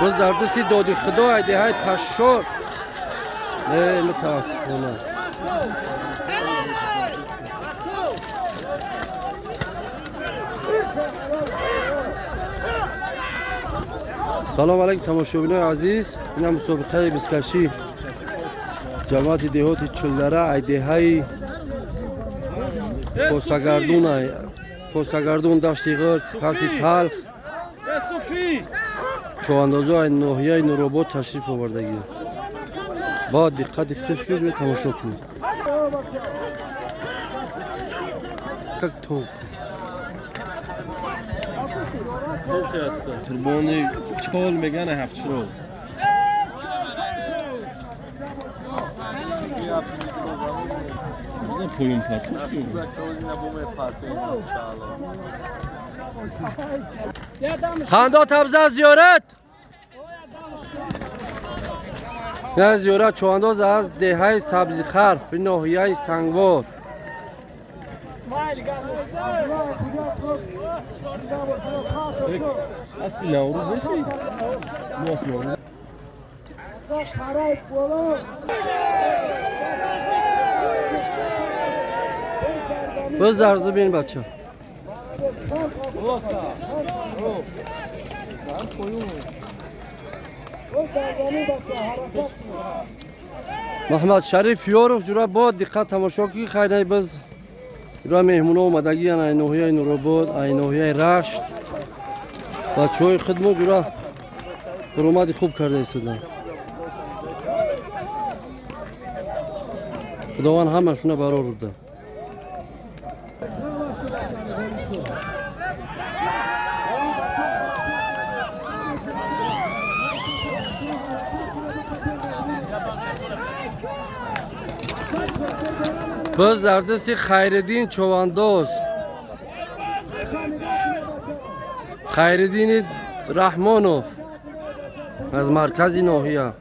باز در دستی دادی خدا ایده های پشار. نه متاسفانه. سلام علیکم تماشابینای عزیز. این هم مسابقه بسکشی جماعت دهات چلدره ایده های کوساگردون کوساگردون دشتی غر پسی تلخ چواندازو ناحیه نورآباد تشریف آوردگی. با دقت خوش رو تماشا کنید. как توق تربانی چال میگن هفت چرا بزن پایین پرتوش خندا تبزه زیارت نه زیارت چوانداز از دهه سبزی خرف ناحیه سنگوار. اسب نوروز نیستی؟ نه اسب نوروز. باز درزه بین بچه. محمد شریف یاروف جورا با دقت تماشا کی خیلی باز جورا مهمونا اومدگی ان ناحیه نورآباد ای ناحیه رشت بچهای خدمت جورا برآمد خوب کرده ایستادن. خداوند همشونه برار بده. باز در دست خیردین چوانداز خیردین رحمانوف از مرکز ناحیه.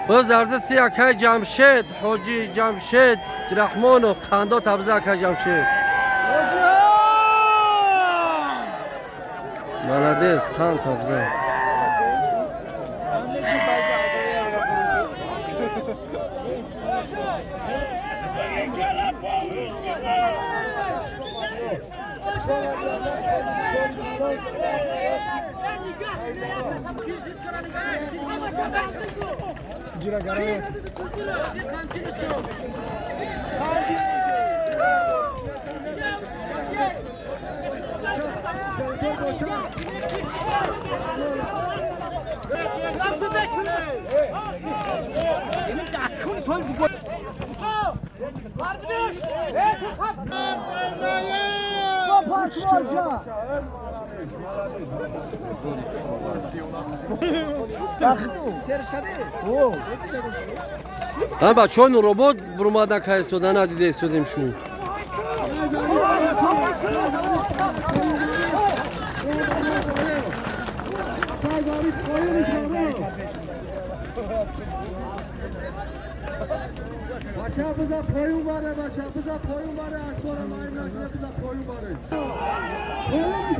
باز در دست اکای جمشید حاجی جمشید رحمانوف خندا تبزه اکای جمشید مالادس خان تبزه. Ҳа, бачаҳои Нуробод бурумада ка истода надида истодем шу.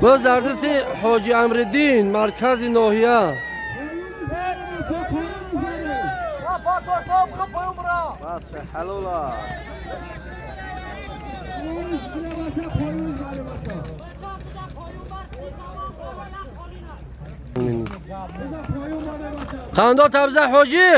Боз дар дасти Ҳоҷи Амриддин, маркази ноҳия. Қандо табза ҳоҷӣ.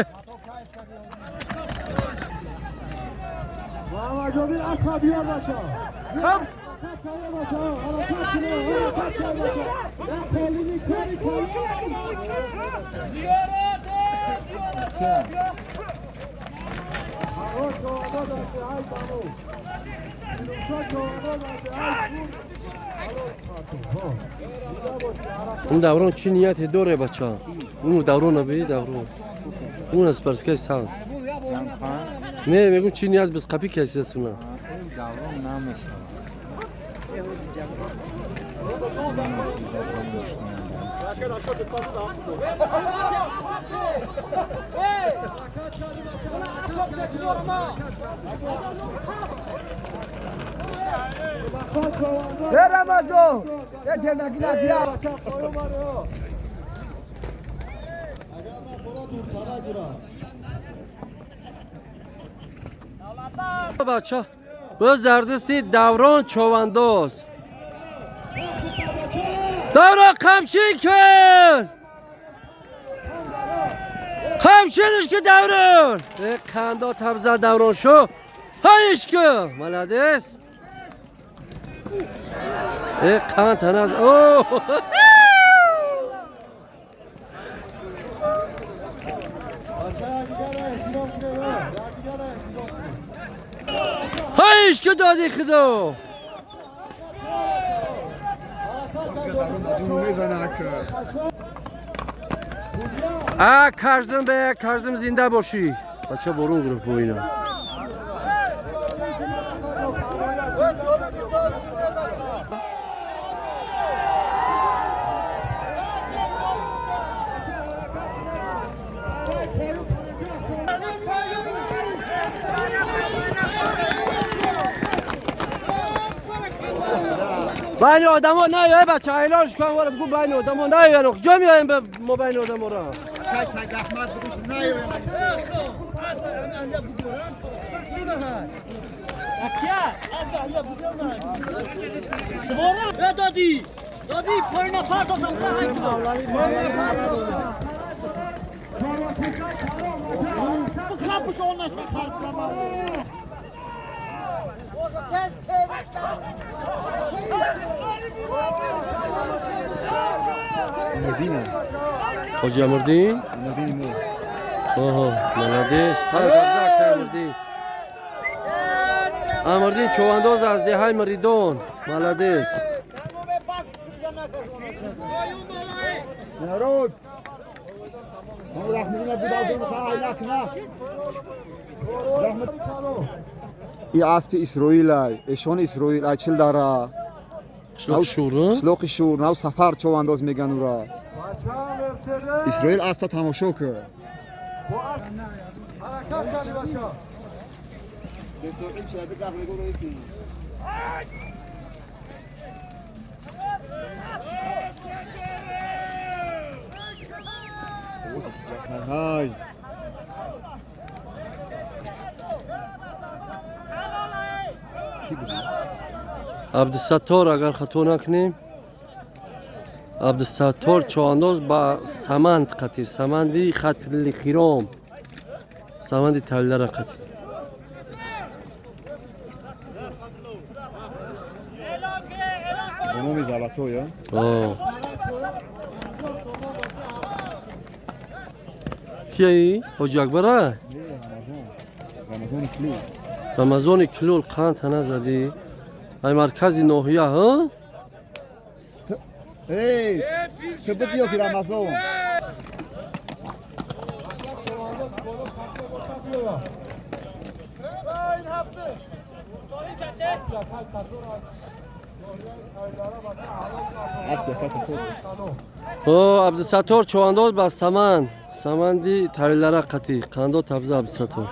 Он даврон чӣ нияте доре, бача? Он даврона би даврон. Он аз парскай саз. Не, мегум чӣ ният без қапи касисуна. Даврон намешавад. Бача, боз дар дасти Даврон човандоз. Даврон, қамчин кун! Қамчиниш ки, Даврон! Э, қандо табза Даврон шу. Ҳайш ки! Молодец! Э, қанд таназ. О! Ҳайш ки доди худо! А каждым бе каждым зинда бошӣ. Бача борун гирифт бо ина. Байни одамо наёй, бача, айлош кун, вара бигӯ байни одамо наёян. Куҷо меоем мо байни одаморо? Додӣ, додӣ, поина партофтам. Ҳоҷи Амрдин? Оҳо, молодец. Амрдин. Амрдин човандоз аз деҳаи Миридон. Молодец. Народ. И аспи Исроил, эшон Исроил, ай чил дара. Қишлоқи Шур? Қишлоқи Шур, нав сафар човандоз меган ура. Исроил аста тамошо кар. های. Абдусаттор, агар хато накунем, Абдусаттор човандоз ба саманд қатӣ, саманди хатли хиром, саманди тавлара қатӣ. Ба номи Залатой, а? О. Кияи? Ҳоҷи Акбара? Рамазони Килул. Рамазони Килул, қанд тана задӣ. Ай маркази ноҳия, ҳа? Эй, ту бидӣ ё ки Рамазон? Асп яка сатор. О, Абдусаттор човандоз ба саманд. Саманди тавилара қатӣ. Қандо табза Абдусаттор.